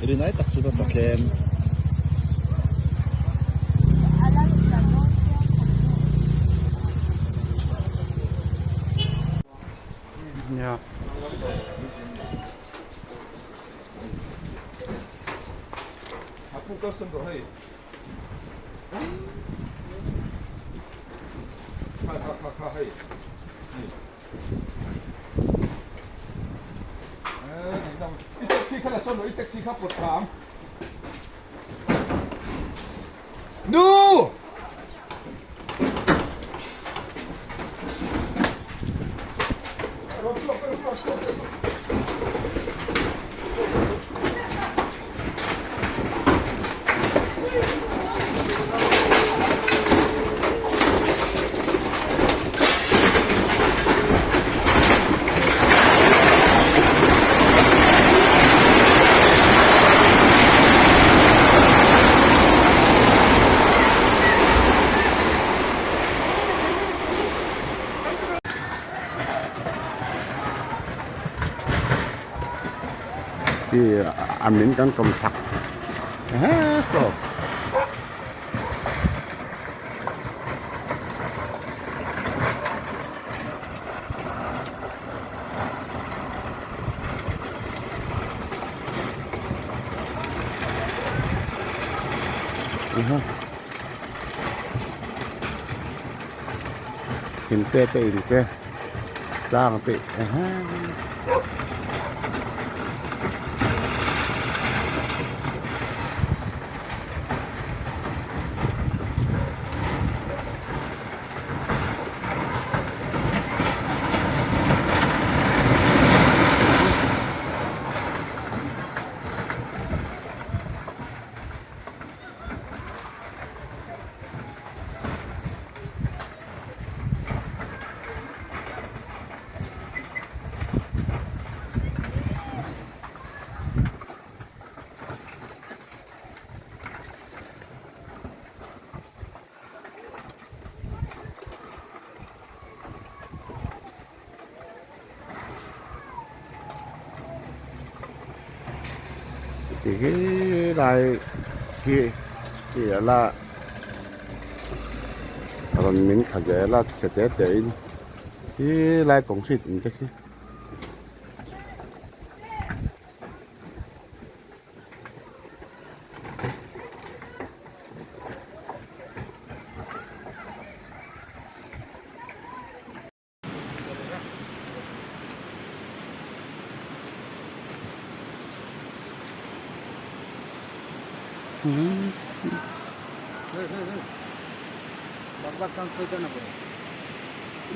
Rinai tak chu ka tla tlem. Nia. Nu! Khi a min kan kawm chak saw. In te te in te sang te Ti hi lai hi ti ala rawn min thla zel a chhe te te in hi lai concrete in te khi.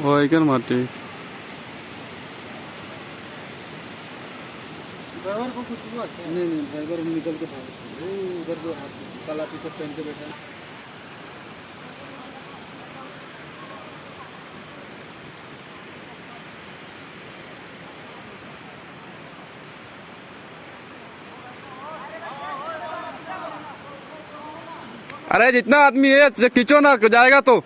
ওইখান মাটি driver को कुछ हुआ क्या? नहीं नहीं ड्राइवर निकल के भाग वो उधर जो हाथ काला टी शर्ट पहन के बैठा है। अरे जितना आदमी है खींचो ना जाएगा तो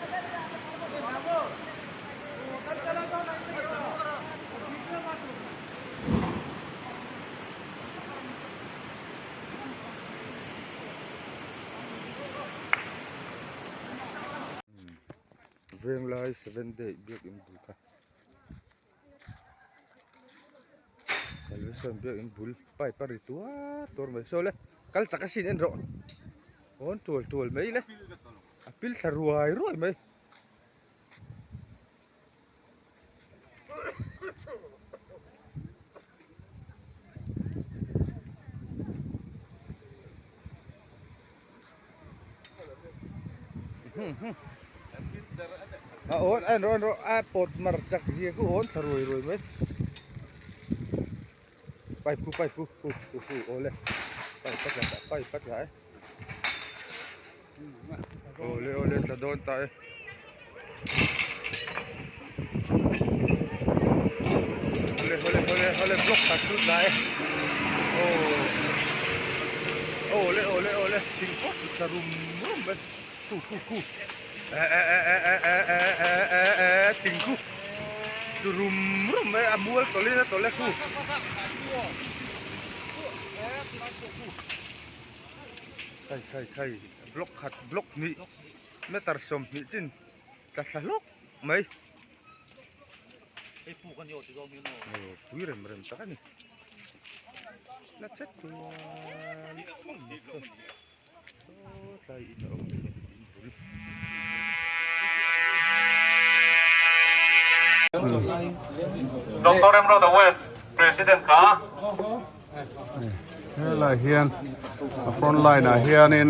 Venglai seven day biakin bul kha salvation biakin bul pipe a ri tuar tuar mai saw le kal chak a sin en rawh awn tual tual mai le a pil thla ruai ruai mai. A awn a en rawh en rawh a pawt mar chak zia khu awn thla ruai ruai mai pipe khu pipe khu khu khu khu aw le pipe a tla ta pipe a tla e aw le aw le tla dawn ta e. Awle awle awle awle block khat chu tla e aw awle awle awle thing pawh chu tla rum rum mai khu khu khu eh eh eh eh eh eh eh eh eh eh thing khu tlu rum rum mai a mual tawlh in a tawlh e khu. Khai khai khai block khat block hnih meter 20 chin tla thla hlawk mai. Aw pui rem rem tak a ni. La chet chuan saw tlai in a awm a ni in bul. Doctor Remruata West, President kha. Helai hian a front line ah hianin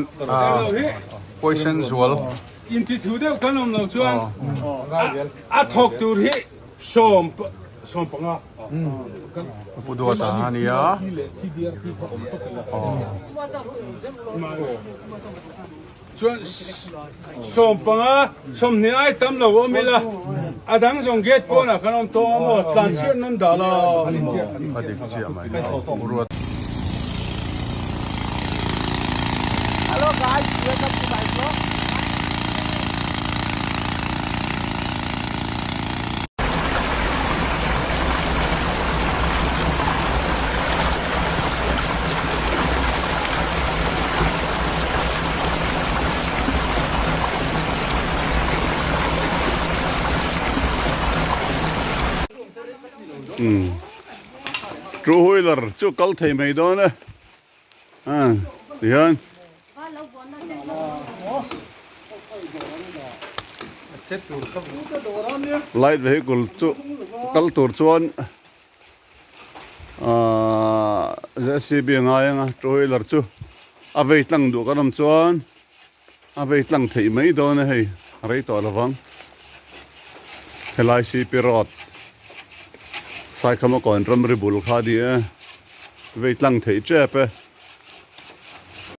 poison zual. Inti thu deuh kan awm lo chuan a thawk tur hi sawm sawm panga. Pu Duata a nia. Chuan 15 20 ai tam lo awm ila a dang zawng gate pawnah kan awm tawh a maw tlan chhiat nan dah lo. A dik chiah mai. Pu Ruat. Hello guys, welcome to my vlog. Two wheeler chu kal thei mai dawn e tihian light vehicle chu kal tur chuan Ahh JCB a ngai anga two wheeler chu a vei tlang duh kan awm chuan a vei tlang theih mai dawn a hei a rei tawh lovang helai cp road Saikhama kawn ramri bul kha a ni e vei tlang theih tep e.